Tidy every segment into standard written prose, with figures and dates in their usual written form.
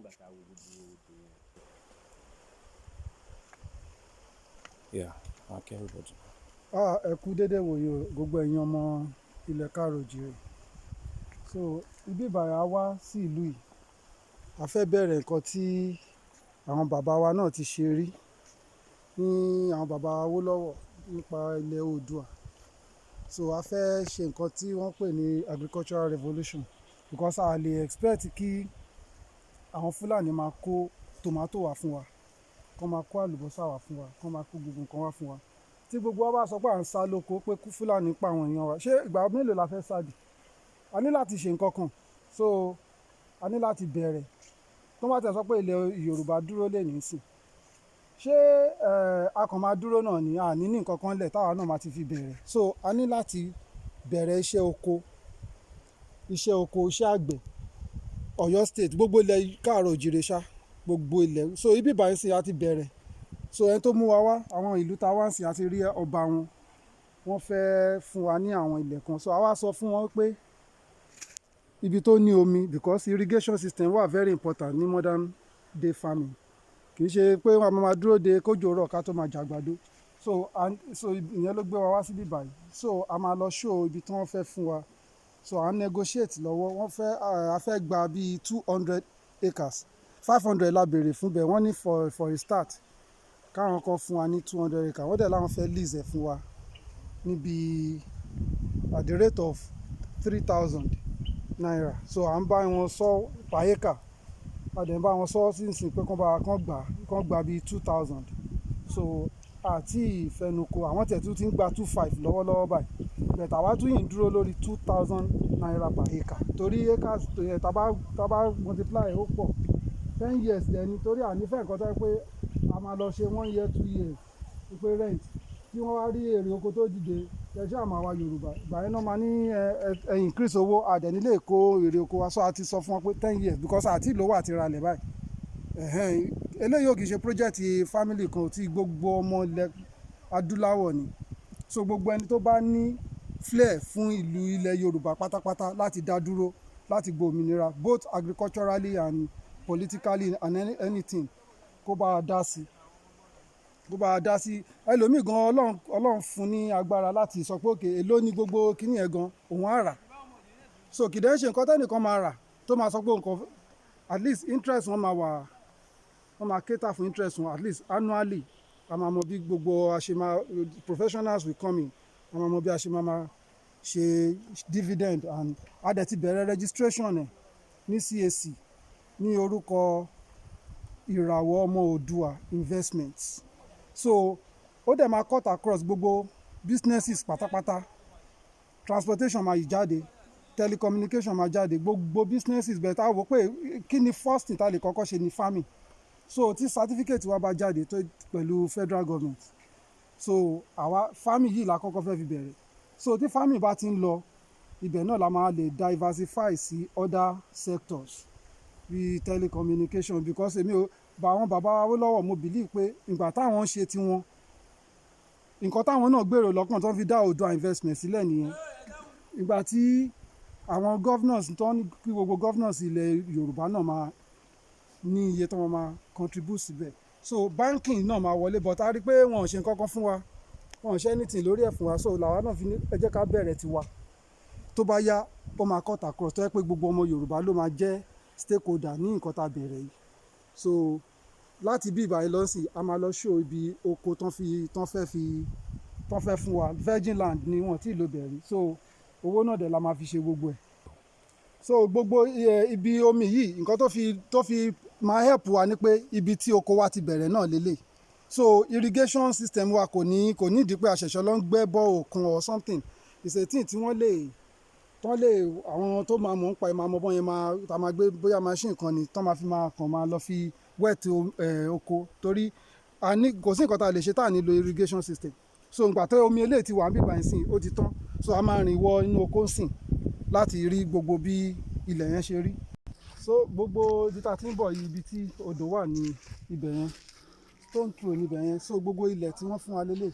Lẹ́yìn ìgbà tá a wo gbogbo odò yẹn. Yeah, okay, everybody. Ah, ẹ kú dédé wòye o, gbogbo ẹ̀yin ọmọ ilẹ̀ káàrọ̀ òjìrè. So ibi ìbàrà wá sí ìlú yìí, a fẹ́ bẹ̀rẹ̀ nǹkan tí àwọn bàbá wa náà ti ṣe rí ní àwọn bàbá Awólọ́wọ̀ nípa ilẹ̀ Oòduà. So a fẹ́ ṣe nǹkan tí wọ́n pè ní agricultural revolution, because a lè expect kí àwọn Fúlàní máa kó tomato wá fún wa, kó máa kó àlùbọ́sà wá fún wa, kó máa kó gbogbo nǹkan wá fún wa. Tí gbogbo wa bá sọ pé à ń sá lóko pé kú Fúlàní pa àwọn èèyàn wa, ṣé ìgbà mélòó la fẹ́ sá dì? A ní láti ṣe nǹkan kan. So a ní láti bẹ̀rẹ̀. Tó bá tẹ̀ sọ pé ilẹ̀ Yorùbá dúró lè ní sìn, ṣé a kàn máa dúró náà ni? A ní ní nǹkan kan lẹ̀ táwa náà máa ti fi bẹ̀rẹ̀. So a ní láti bẹ̀rẹ̀ iṣẹ́ oko, iṣẹ́ oko, iṣẹ́ àgbẹ̀. Ọ̀yọ́ State, gbogbo ilẹ̀ káàrọ̀ òjìrè ṣá, gbogbo ilẹ̀. So ibi ìbàyẹn sì a ti bẹ̀rẹ̀. So ẹni tó mú wa wá àwọn ìlú tá a wá ń sìn, a ti rí ọba wọn, wọ́n fẹ́ fún wa ní àwọn ilẹ̀ kan. So a wá sọ fún wọn pé ibi tó ní omi, because irrigation system wà very important ní modern day farming. Kì í ṣe pé wọ́n máa dúró de kójò rọ̀ ká tó máa jàgbàdo. So and so ìyẹn ló gbé wa wá síbí báyìí. So a máa lọ show ibi tí wọ́n fẹ́ fún wa. So à ń negotiate lọ́wọ́. Wọ́n fẹ́, a fẹ́ gba bíi 200 acres. 500 la béèrè fún bẹ́ẹ̀. Wọ́n ní for a start, káwọn kan fún wa ní 200 acres. Wọ́n dẹ̀ láwọn fẹ́ lease ẹ̀ fún wa níbi at the rate of ₦3,000. So à ń bá wọn sọ per acre, a dẹ̀ ń bá wọn sọ sínsìn pé kán bá kán gbà bíi 2,000. So àti ìfẹnukò àwọn tẹ̀ tún ti ń gba 2,500 lọ́wọ́lọ́wọ́ báyìí, but àwa tún yìí ń dúró lórí ₦2,000 per acre, torí acres tó yẹ tá bá multiply, ó pọ̀. 10 years dẹ̀ ni, torí ànífẹ́ nǹkan tó yẹ pé a máa lọ ṣe one year, 2 years pé rent tí wọ́n wá rí èrè oko tó dìde ṣẹṣẹ́ àmọ́ àwa Yorùbá ìgbà yẹn náà máa ní ẹ increase owó àdẹ̀nílé kó èrè oko wa. So a ti sọ fún wọn pé 10 years, because àti ìlówó àti ralẹ̀ báyìí. Ẹ̀hẹ́n, eléyìí ò kì í ṣe project family kan tí gbogbo ọmọ ilẹ̀ adúláwọ̀ ni. So gbogbo ẹni tó bá ní flair fún ìlú ilẹ̀ Yorùbá pátápátá láti dá dúró, láti gba òmìnira, both agriculturally and politically and anything, kó bá a dá sí, kó bá a dá sí. Ẹlòmíì gan, Ọlọ́run fún ní agbára láti sọ pé òkè èló ní gbogbo kíní ẹ̀ gan òun á rà. So kìdẹ́ ṣe nǹkan tẹ́nìkan máa rà tó máa sọ pé nǹkan, at least interest wọn máa wà, wọ́n máa cater fún interest wọn. At least annually, a máa mọ bí gbogbo a ṣe máa, professionals will come in, a máa mọ bí a ṣe máa ṣe dividend. And a dẹ̀ ti bẹ̀rẹ̀ registration ẹ̀ ní CAC ní orúkọ Ìràwọ̀ Ọmọ Oòduà Investments. So ó dẹ̀ máa cut across gbogbo businesses pátápátá. Transportation máa yí jáde, telecommunication máa jáde, gbogbo businesses. Bẹ̀rẹ̀ tá a wò pé kí ni first thing tá a lè kọ́kọ́ ṣe ní farming. So tí certificate wa bá jáde tó pẹ̀lú federal government, so àwa farming yìí la kọ́kọ́ fẹ́ fi bẹ̀rẹ̀. So tí farming bá ti ń lọ, ibẹ̀ náà la máa lè diversify sí other sectors bíi telecommunication, because èmi ò bá àwọn bàbá wa Awólọ́wọ̀, mo believe pé ìgbà táwọn ń ṣe tiwọn, nǹkan táwọn náà gbèrò lọ́kàn tó ń fi dá Oòduà Investment sílẹ̀ nìyẹn. Ìgbà tí àwọn governors tó ní kí gbogbo governors ilẹ̀ Yorùbá náà máa ní iye tó máa contribute síbẹ̀, so banking náà máa wọlé. But a rí i pé wọn ò ṣe nǹkan kan fún wa, wọn ò ṣe anything lórí ẹ̀ fún wa. So làwa náà fi ní ẹ jẹ́ ká bẹ̀rẹ̀ tiwa. Tó bá yá, ó máa cut across, tó yẹ pé gbogbo ọmọ Yorùbá ló máa jẹ́ stakeholder ní nǹkan tá a bẹ̀rẹ̀ yìí. So láti bí ìbàyìí lọ sí, a máa lọ show ibi oko tán fi tán fẹ́ fi tán fẹ́ fún wa. Virgin land ni, wọ́n tí ì lò bẹ̀rẹ̀. So owó náà dẹ̀ la máa fi ṣe gbogbo ẹ̀. So gbogbo ibi omi yìí, nǹkan tó fi máa help wa ni pé ibi tí oko wa ti bẹ̀rẹ̀ náà lélẹ̀. So irrigation system wa kò ní ìdí pé a ṣẹ̀ṣẹ̀ lọ ń gbẹ́ borehole kan or something. It's a thing tí wọ́n lè tán lè, àwọn tó máa mọ̀ ń pa ẹ̀ máa mọ bọ́n yẹn máa tá máa gbé, bóyá machine kan ni tán máa fi máa kàn máa lọ fi wet oko, torí a ní kò sí nǹkan tá a lè ṣe tá a ní lo irrigation system. So ìgbà tó omi eléyìí ti wà níbí báyìí sìn, ó ti tán. So a máa rìn wọ inú oko sìn láti rí gbogbo bí ilẹ̀ yẹn ṣe rí. So gbogbo ibi tá a ti ń bọ̀ yìí, ibi tí odò wà ní ibẹ̀ yẹn, stone throw níbẹ̀ yẹn. So gbogbo ilẹ̀ tí wọ́n fún wa lélẹ̀,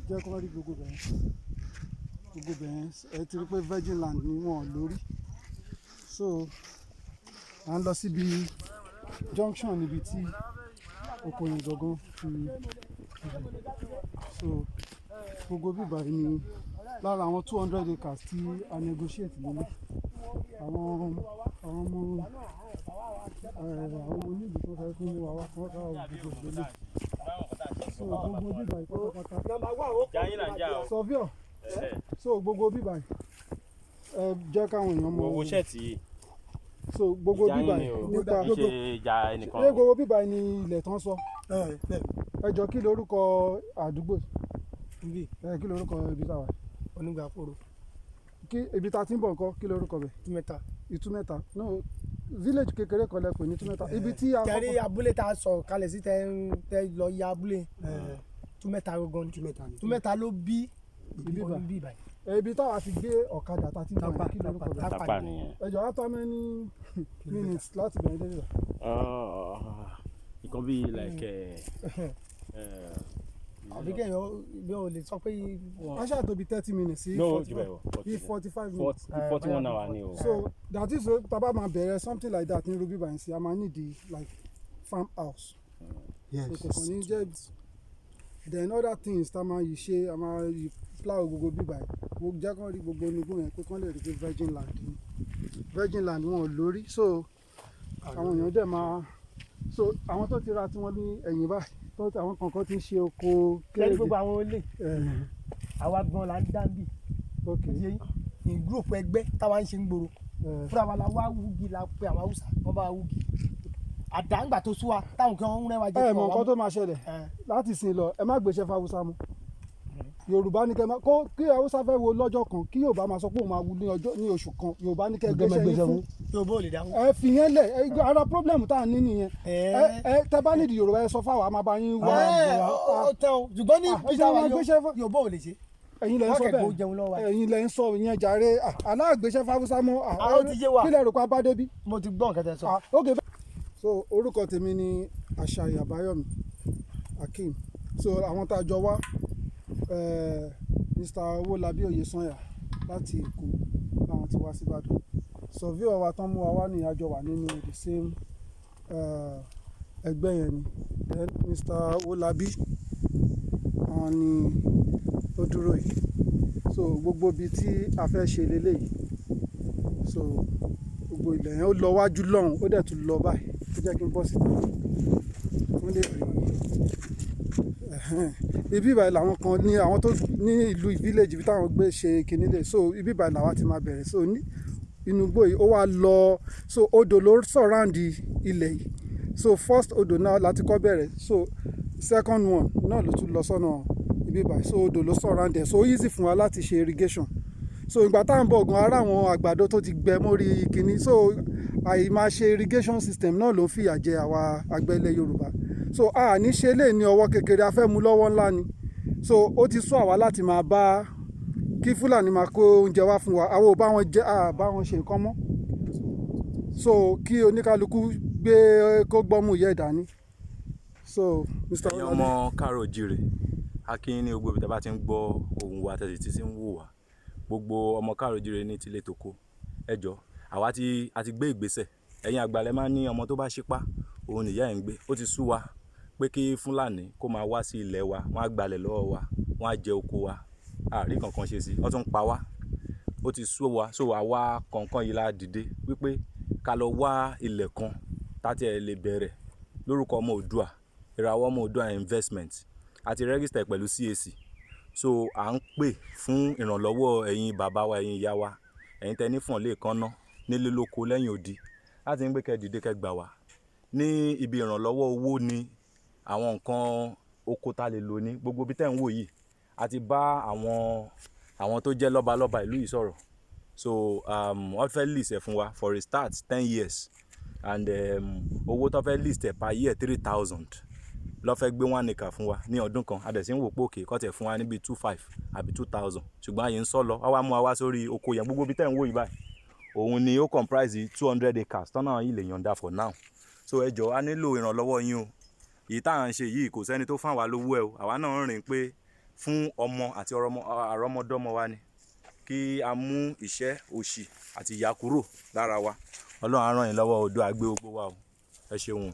jẹ́ kó rí gbogbo ibẹ̀ yẹn, gbogbo ibẹ̀ yẹn. Ẹ ti rí pé virgin land ni, wọ́n lórí. So à ń lọ síbi Junction níbi tí oko yẹn gangan ti bẹ̀rẹ̀. So gbogbo bíbá yìí ni lára àwọn 200 acres tí a negotiate lélẹ̀. Àwọn ọmọ onílùú tó fẹ́ kó mú wa wá kó ká gbogbo lélẹ̀. So gbogbo bíbá yìí pátápátá. Ìjà yín là ń jà o. Surveyor, so gbogbo bíbá yìí, ẹ jẹ́ káwọn èèyàn mọ. Wo shirt yìí. So gbogbo Ìjà bíbá yín ni yìí o. nípa Kì í ṣe ìjà ẹnìkan. ṣé gbogbo bíbá yìí ni ilẹ̀ tán sọ? Ẹ jọ, kí lorúkọ àdúgbò Níbí? Ẹ kí lorúkọ ibi tá a wà? Onígbàkóró. Kí ibi tá a ti ń bọ̀ ńkọ́, kí lorúkọ bẹ̀? Túmẹ́ta. Ìtúmẹ́ta? No, village kékeré kan lẹ pè ní Túmẹ́ta, ibi tí a Tẹ̀rí kọ́kọ́ abúlé tá a sọ kalẹ̀ sí, tẹ ń tẹ lọ ya abúlé Túmẹ́ta gangan ni. Túmẹ́ta ni. Túmẹ́ta ló bí Ibi bá. bí báyìí. Ibi táwa ti gbé ọ̀kadà tá a ti ń bọ̀ yẹn, kí lorúkọ bẹ̀? Tápà nìyẹn. Ẹ jọ, how many minutes láti bẹ̀rẹ̀ dé ibà? Nǹkan bíi like Àbí kéèyàn bí o lè sọ pé Wọ́n ṣáà tó bí 30 minutes sí No, 45 jù bẹ́ẹ̀ lọ. Bí 45 minutes. 41 hour ni o. So that is, tá a bá máa bẹ̀rẹ̀ something like that ní irú bíbá yẹn sí, a máa need the like farm house. Yes. So kò kàn ní jẹ́. Then other things tá a máa yìí ṣe, a máa yìí plow gbogbo bíbá yìí. Mo jẹ́ kán rí gbogbo onugbó yẹn pé kán lè rí pé virgin land ni, virgin land wọn ò lórí. So àwọn èèyàn dẹ̀ máa, so àwọn tó ti ra tiwọn ní ẹ̀yìn báyìí tó àwọn kankan ti ń ṣe oko Tẹ̀rí gbogbo àwọn olè, àwa gan la ń dá bí. In group ẹgbẹ́ táwa ń ṣe ń gbòòrò fúnra wa la wá wúgi, la pe àwọn Haúsá, wọ́n bá wa wúgi àdáǹgbà tó sú wa táwọn kan ń rẹ́ wa jẹ. Ẹ mọ nǹkan tó máa ṣẹlẹ̀ láti sìn lọ, ẹ má gbéṣẹ́ fáwùsá mu. Yorùbá ní kẹ́ máa kó kí Haúsá fẹ́ wo lọ́jọ́ kan, kí Yorùbá máa sọ pé òun máa wú ní ọjọ́ ní oṣù kan. Yorùbá ní kẹ́ gbéṣẹ́ yín fún. Yorùbá ò lè dáhùn. Ẹ fi yẹn lẹ̀. Ẹ ara problem tá à ń ní nìyẹn. Ẹ tẹ bá nídìí Yorùbá, ẹ sọ fáwọn, a máa bá yín wá. Ẹ ó tẹ o, ṣùgbọ́n ní Ah, peter ẹ wa máa gbéṣẹ́ fún- Yorùbá ò lè ṣe. Ẹ̀yin lẹ ń sọ Wọ́n kẹ̀kọ́ bẹ́ẹ̀. jẹun lọ́wọ́ wa. Ẹ̀yin lẹ ń sọ ìyẹn jàre. Ah, aláàgbéṣẹ́ fáwùsá mọ́. Ah, ó ti yé wa. Kí lẹ rò pa bá débi? Mo ti gbọ́ nǹkan tẹ́ sọ. Ah, okay. So orúkọ tèmi ni Àṣàyàn Àbáyọ̀mí Akeem. So àwọn tá a jọ wá, Mr. Owólabí Oyèsànyà láti Èkó làwọn ti wá síbàdàn. Surveyor wa tán mú wa wá ní àjọ wà nínú the same ẹgbẹ́ yẹn ni. Then Mr. Owólabí, àwọn ni ó dúró yìí. So gbogbo ibi tí a fẹ́ ṣe leléyìí. So gbogbo ilẹ̀ yẹn, ó lọ wájú lọ́hùn, ó dẹ̀ tún lọ báyìí. Ó jẹ́ kí n bọ́ síta wọ́n lè rí. Ẹ̀hẹ́n. Ibi ìbàyìí làwọn kan ní, àwọn tó ní ìlú village ibi táwọn gbé ṣe kinní lè. So ibi ìbàyìí làwa ti máa bẹ̀rẹ̀. So ní inú igbó yìí, ó wá lọ. So odò ló surround ilẹ̀ yìí. So first odò náà láti kọ́ bẹ̀rẹ̀. So second one náà ló tún lọ sọ́nà ibi ìbàyìí. So odò ló surround ẹ̀, so easy fún wa láti ṣe irrigation. So ìgbà tá à ń bọ̀ gan, ara àwọn àgbàdo tó ti gbẹ mórí kinní. So àì máa ṣe irrigation system náà ló ń fìyà jẹ àwa àgbẹ̀ ilẹ̀ Yorùbá. So a ní ṣe lè ní ọwọ́ kékeré, a fẹ́ mú lọ́wọ́ ńlá ni. So ó ti sún àwa láti máa bá kí Fúlàní máa kó oúnjẹ wá fún wa. Àwọn ò bá wọn jẹ, a bá wọn ṣe nǹkan mọ́. So kí oníkálukú gbé kó gbọ́mú yẹ̀ dání. So Mr. Ẹ̀yin ọmọ káàárọ̀ jíire, a kí yín ní gbogbo ibi tí a bá ti ń gbọ́ ohùn wa tẹ̀sí tí ń wò wá. Gbogbo ọmọ káàárọ̀ jíire ní tilé toko, ẹ jọ̀ọ́, àwa tí a ti gbé ìgbésẹ̀. Ẹ̀yin àgbàlẹ̀ máa ń ní ọmọ tó bá ṣípá òun nìyá ẹ̀ ń gbé. Ó ti sú wa pé kí Fúlàní kó máa wá sí ilẹ̀ wa, wọ́n á gbalẹ̀ lọ́wọ́ wa, wọ́n á jẹ oko wa, àrí kankan ṣe sí, wọ́n tún ń pa wá. Ó ti sú wa. So àwa kọ̀ọ̀kan yìí la dìde wípé ká lọ wá ilẹ̀ kan tá tiẹ̀ lè bẹ̀rẹ̀ lórúkọ ọmọ Oòduà, Ìràwọ̀ Ọmọ Oòduà Investment. A ti register pẹ̀lú CAC. So à ń pè fún ìrànlọ́wọ́ ẹ̀yin bàbá wa, ẹ̀yin ìyá wa, ẹ̀yin tẹ́ ní fọ̀n lè kánná nílé lóko lẹ́yìn odi, láti ń gbé kẹ́ dìde kẹ́ gbà wá ní ibi ìrànlọ́wọ́ owó ní àwọn nǹkan oko tá lè lò ní gbogbo ibi tẹ́ ń wò yìí. A ti bá àwọn tó jẹ́ lọ́balọ́ba ìlú yìí sọ̀rọ̀. So wọ́n fẹ́ lease ẹ̀ fún wa for a start 10 years and owó tó fẹ́ lease ẹ̀ per year, 3,000 ló fẹ́ gbé 1 acre fún wa ní ọdún kan. A dẹ̀ sì ń wò pé òkè kọ́ tẹ̀ fún wa níbi two five àbí 2,000, ṣùgbọ́n àyè ń sọ lọ wọ́n wá mú wa wá sórí oko yẹn. Gbogbo ibi tẹ́ ń wò yìí báyìí, òun ni ó comprise 200 acres tọ́nà yìí lè yọ̀ǹda for now. So ẹ jọ̀ọ́, a nílò ìrànlọ́wọ́ yín o. Èyí tá à ń ṣe yìí, kò sẹ́ni tó fún àwa lówó ẹ o. Àwa náà ń rìn pé fún ọmọ àti àrọ́mọdọ́mọ wa ni kí a mú ìṣẹ́, òṣì àti ìyà kúrò lára wa. Ọlọ́run á ràn yín lọ́wọ́. Oòduà á gbé gbogbo wa o. Ẹ ṣeun.